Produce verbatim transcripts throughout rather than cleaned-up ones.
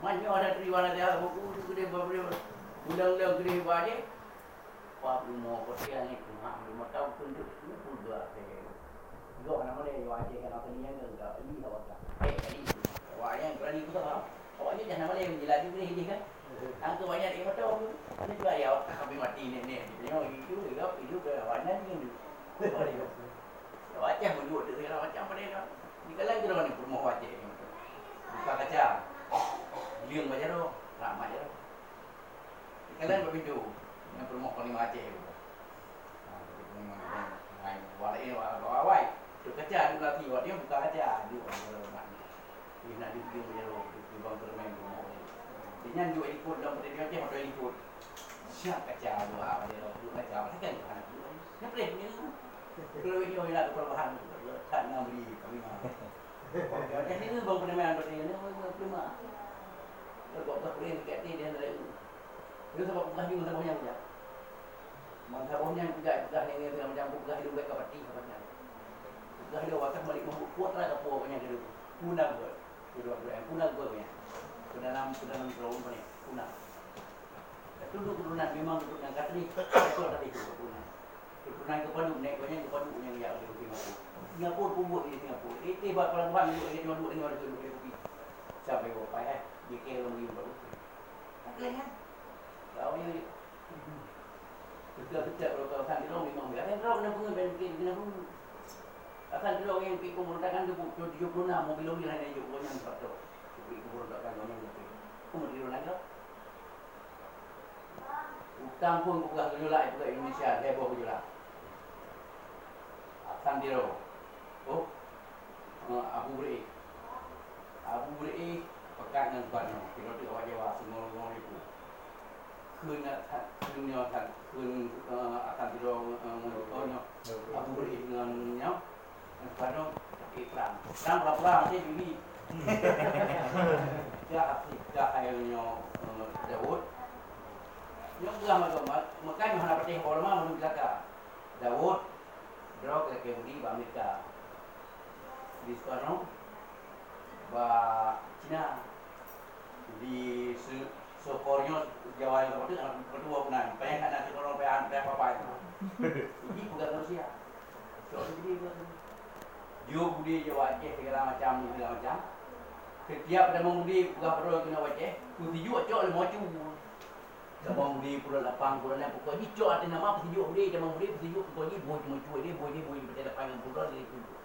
Man nyoe ada triwan ada buku tu gede babri. Ulang-ulang gede bajik. Wah, belum mau percaya ni, cuma belum tahu pun tu, tu pun dua kali. Dua nama dia, dua aja kan, apa ni yang enggak, ini tak apa. Eh, tadi, awak yang berani tu tak faham. Awak ni dah nama dia, menjelajah ni, ini kan. Angka banyak yang betul tu. Ini juga ya, kami mati ni, ni. Dia tengok itu, dia hidup, dia awak ni, ni. Awak ni. Wajah menunjuk dia segala macam benda tu. Di kalangan kita ni, perumahan wajah ni. Buka kaca. Liang baca tu, ramah je tu. Di kalangan buat pintu. Yang perumahan paling wajah tu. Ha, tapi perumahan tu, hai, wala ini, wala awai. Tu kaca, tu laki, wala dia buka kaca. Duduk dalam rumah ni. Dia nak duduk dalam rumah, duduk di bawah permen rumah ni. Dia nyan duduk ikut dalam permen dia, dia ikut. Siap kaca, dua, dia duduk kaca. Takkan dia anak duduk. Dia boleh ni. Kalau dia nak kepala bahan, tak nak beli, kami mah. Jadi tu bang peneman berarti ni, peneman. Kalau kau boleh dekat dia, dia nak. Dia sebab bukan dia, sebab yang dia. Mangsa boh nyan peugah, peugah nyan, nyan, macam peugah ilmu baik kapati, kapati. Peugah ilmu wakaf malik mahmud, putra kapua nyan keudua. Puna buat. Keudua buat, puna buat nyan. Peudalam, peudalam perahu ni, puna. Tunduk keturunan memang keturunan Katri, itu tadi itu keturunan. Keturunan Kepadu, naik banyak Kepadu yang dia boleh mati. Singapura pun buat di Singapura. Eh, eh, bak pelabuhan duduk lagi cuma dua lima ratus duduk di kopi. Sampai berapa eh? Dia kira orang beli baru. Tak kena kan? Kau yang Ketika-ketika kalau kawasan di Rong memang biasa, Rong kena pengen, pengen kena pengen. Asal di Rong yang pergi pemberontakan tu, pukul tujuh puluh enam, mobil lori hanya jok, banyak faktor. Pergi pemberontakan, banyak jok. Kamu di Rong lagi. Utang pun bukan gejolak, bukan Indonesia, heboh gejolak. Asal di Rong. Oh, eh, Abu Beri. Abu Beri, pekat ngan Kuan Nong. Kira tu awak Jawa, semua orang itu. Kheun, kheun nyoe that, kheun, eh, akan sidroe, eh, ngon, oh, nyoe. Abu Beri ngon nyoe. Ngon Padang, tapi perang. Perang pura-pura, mati diri. Dah, dah, ayo nyoe, eh, Daud. Nyoe peugah masa, ma-, maka nyoe hana patéh, orang mah, orang belaka. Daud, droe keu lakée Yahudi bak Amerika. Di Soekarno, bak Cina. Di Su-, Soekarno, Jawa yang betul, anak ketua pun ada. Payah anak Soekarno, payah, payah apa-apa itu. Jadi, bukan manusia. Soal jadi, jauh budi, jauh Aceh, segala macam, segala macam. Setiap ada membudi, bukan perlu kena Aceh. Tu tujuh, cok, lima cu. Tamong budi pukul lapan, pukul enam, pokok jih cok ateueh nama peusijuek budi, tamong budi peusijuek pukul jih, buet meucue jih, buet jih, buet jih, peuteulapan ngon pukul lhèe pukul.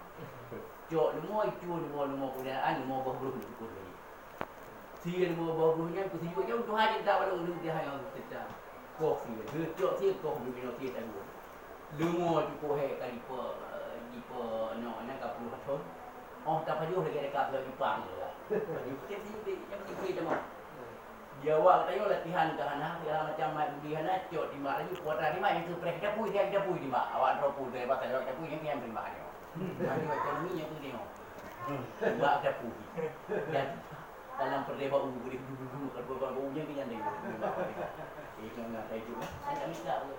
Cok leumo, icu leumo, leumo keudaan, leumo boh bruh pukul jih. Si leumo boh bruh nyan peusijuek nyan tuha cit tak balok leuh dia hana cerita. Koh si, cok si, koh budi mino si tak dua. Leumo cukup hai ka jipe, jipe nok nyan ka puluh thon. Oh, tapajoh lagèe dekat Jipang tu lah. Pajoh. Tiep-tiep, tiep-tiep, tiep-tiep, tiep-tiep. Di awak geutanyoe latihan ka hana, segala macam mat budi hana, cok timbak laju, kuatra timbak nyang keu preh tapui, nyang tapui timbak. Awak droe pun dari pasal awak tapui nyang, nyang timbak nyoe. Macam, macam ni nyang keu nyoe. Timbak tapui. Dan dalam perdebak ulu boleh dulu-dulu, kalau bau nyang nyan deh. Eh, kena nak tajuk, eh. Saya tak minta pun.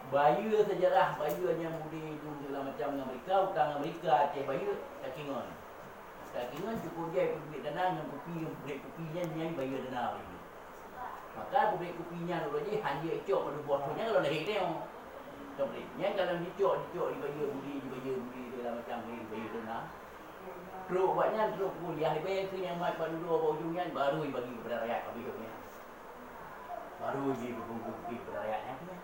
Bayeue seujarah, bayeue nyang budi dum segala macam ngon Amerika, utang Amerika, Aceh bayeue, takingon. Takingon cukup jai peubiet dana ngon kupi, peubiet kupi nyan nyang bayeue dana bayeue. Maka peubiet kupi nyan uroe jih hana icok meudeuboh thon nyan kalau lahé teuh. Nyan kalau dicok, dicok dibayeue budi, dibayeue budi segala macam bayeue, bayeue dana. Trok bak nyan, trok kuliah, ibayeue keu nyang mat bak dudoe bak ujong nyan, baru ibagi keupada rakyat habéh nyan. Baru jipeubuet bukeuti keupada rakyat nyan.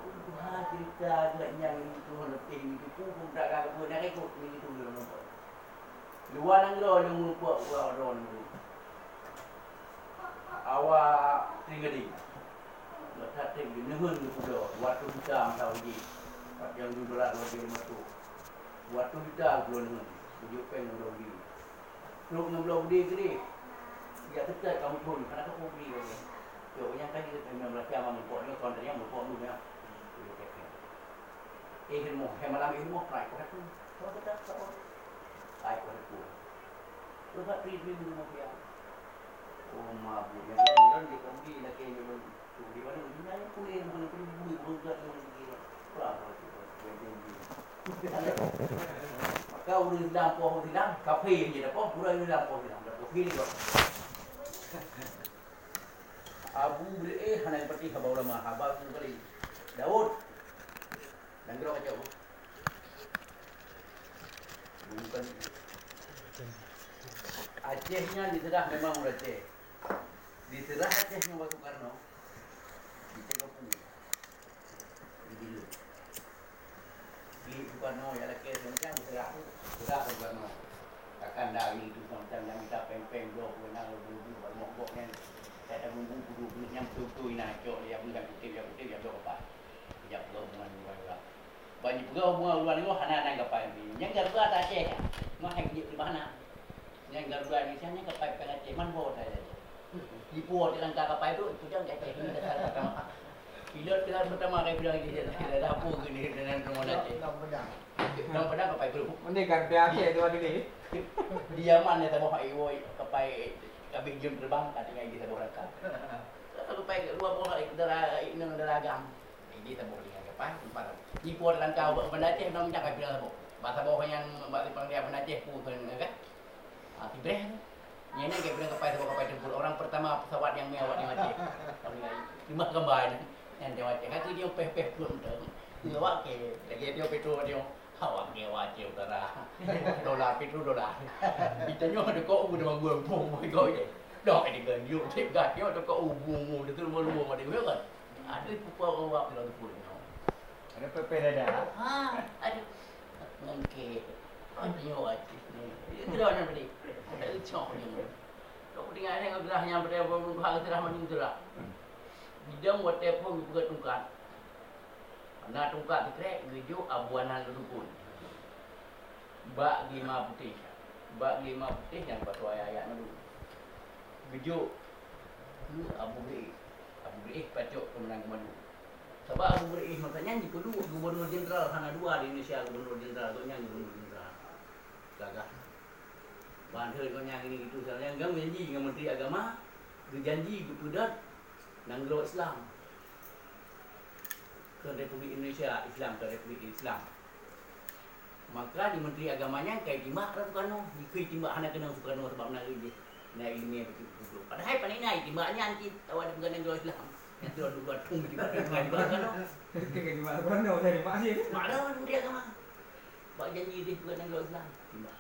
Tuha cerita geuh nyang itu leupeh itu pun tak ka buet nak ikut ni itu lôn nampak. Luwa nanggroe lôn nampak buah droe nanggroe. Awak Tringgedi. Letak Tringgedi neuheun geupudoe dua ratus juta masa uji. Pat nyang dua belas dua ribu lima ratus. Dua ratus juta geupudoe neuheun. Tujuh peng geupudoe uji. Trok ngon bloe budi keudeh. Jak teutet kamoe phon, hana kapeue budi lom. Jok nyang ka jeuet ngon Malaysia, ma muphom nyoe, kon tanyong muphom nyoe. Eh, ilmu, hai malam ilmu, prai ko aku. Ko kita, ko. Ai ko aku. Lu ka pri pri ilmu dia. Oh, mabuk. Yang dia orang dia kembali lagi, dia orang tu, dia orang ni, dia pun ilmu, dia pun budi, pun tak ilmu dia. Prai ko aku. Dia pun budi. Ka ureueng Islam poh Islam, kafé jih dah poh, ureueng Islam poh Islam, dah poh kiri kau. Abu Beureue hana geupatéh haba ulama, haba keuneuk Daud. Dan geurok kacau. Bukan. Aceh nyan diseurah memang ureueng Aceh. Diseurah Aceh ngon Soekarno. Di Singapura. Di Bilu. Di Soekarno ya lakée seunang diseurah tu. Seurah Soekarno. Takkan dari itu seunang nyang mita péng-péng dua puluh enam ribu, baru mokok nyan. Saya tak nunggu kudu nyang betul-betul ina cok dia bukan kutip ya kutip ya dok apa. Ya belum dengan orang. Ban jipeugah hubungan luwa nyoe hana nan kapai. Nyang Garuda ta Aceh. Mah hai jeuet di mana? Nyang Garuda Indonesia nyan kapai bukan Aceh, man bo ta Aceh. Ipo di langkah kapai tu, itu jangan Aceh. Ini dasar pertama. Pilot kita pertama kali bilang di sini, kita dah apa ke ni, dan semua Aceh. Dalam pedang. Dalam pedang kapai tu. Mana kan P A C tu ada ni? Di Yaman dia tak mau hai woi kapai habis jam terbang, tak tinggal di sebuah rangka. Kalau kapai dua buah dara, inang dara agam. Jadi saboh ringan kapai, empat. Ipo langkah bak Banda Aceh, nang minta kapai saboh. Bak saboh nyan, bak simpang dia Banda Aceh, pu kan, kan? Ah, tibreh tu. Nyan nyan kapai, kapai saboh kapai tempur. Orang pertama pesawat yang mewah di Aceh. Lima gambar nyan. Nyan di Aceh. Kaki dia peh-peh pun tu. Dia awak ke, lagi dia petrol dia. Awak ke Aceh Utara. Dolar, petrol dolar. Kita nyoh ada kok udah gua bom kau je. Dah ada ganjuk, cek ganjuk ada kok ubu, ubu, dia tu rumah-rumah dia kan. Ada pupuk awak dalam tubuh nyoh. Ada pepeh dada. Ha, ada. Mungkin. Ada nyoh Aceh ni. Itu dah orang beli. Ada cok ni. Kau tinggal dengan gerah yang pada orang gerah madu gerah. Bidang watèe phôn geupeugah tungkat. Na tungkat sikrek geujok abu anan lôn dukun. Bak gima putéh. Bak gima putéh nyang bak ayat-ayat madu. Geujok keu Abu Beureue. Abu Beureue pacok keumeunang madu. Sabab Abu Beureue masa nyan jipeuduek gubernur jenderal hana dua di Indonesia, gubernur jenderal, gobnyan gubernur jenderal. Gagah. Ban heuet gobnyan ini itu, sekarang nyang geujanji ngon Menteri Agama, geujanji geupeudong nanggroe Islam. Keu Republik Indonesia, Islam keu Republik Islam. Maka di Menteri Agama nyan ka jitimbak lé Soekarno, jikheun jitimbak hana keunong Soekarno sabab na jih na ileumèe beutôi-beutôi. Padahai paléng na jitimbak nyan cit, awak dipeugah nanggroe Islam. Nyan tu dua thon jitimbak, jitimbak Soekarno. Bukan jitimbak Soekarno, saya jitimbak sih. Mak ada Menteri Agama. Bak janji jih peugah nanggroe Islam, jitimbak.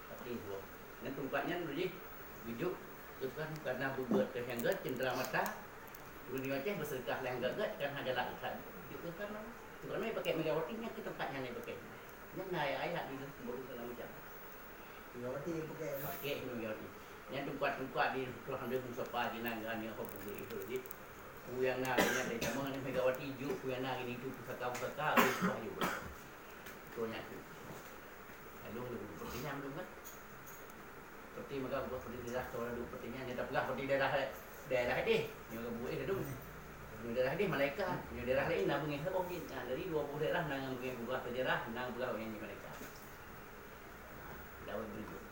Tapi dua. Nyan teumpat nyan jih geujok Tuhan karena beubeuet keu nyang gèt cendera mata. Ureueng di Aceh beuseudeukah lé nyang gèt kan hana galak Tuhan. Geujok Tuhan. Tuhan pakai Megawati nyan keu teumpat nyan pakai. Nyan na ayat-ayat di baru segala macam. Megawati pakai. Pakai Megawati. Nyan teumpat-teumpat di Tuhan dia Mustafa di Nangga ni apa bulu itu jih. Ku nyang na nyan dari zaman ni Megawati juk ku nyang na gini tu pusaka-pusaka habis wahyu. Betul nyan tu. Lalu lu seperti nyan belum kan? Seperti maka buat seperti daerah tu lalu seperti nyan nyata peugah seperti daerah daerah deh. Nyoe buet deh tu. Nyoe daerah deh malaikat, nyoe daerah lain na beungèh saboh jin. Nah, dari dua puluh daerah na beungèh peugah sejarah, na peugah beungèh malaikat. Dawai beujeuet.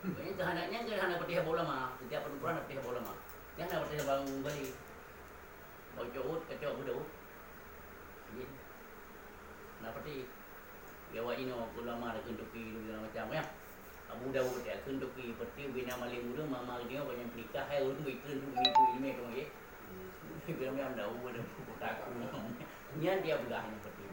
Makanya keuhandak nyan keuhandak peutih haba ulama. Setiap pertempuran hana peutih haba ulama. Nyan hana peutih haba bali. Bau cok uet, kacok budak uet. Nggih. Hana peutih. Di awak inoe ulama ada kheun toki segala macam ya. Abu Daud ya kheun toki peutih bina maling ureueng mama dia banyak pelikah hai ureueng beu ikheun tu menipu ilmu tu nggih. Bila macam Daud ada buku taku. Nyan dia peugah nyan peutih.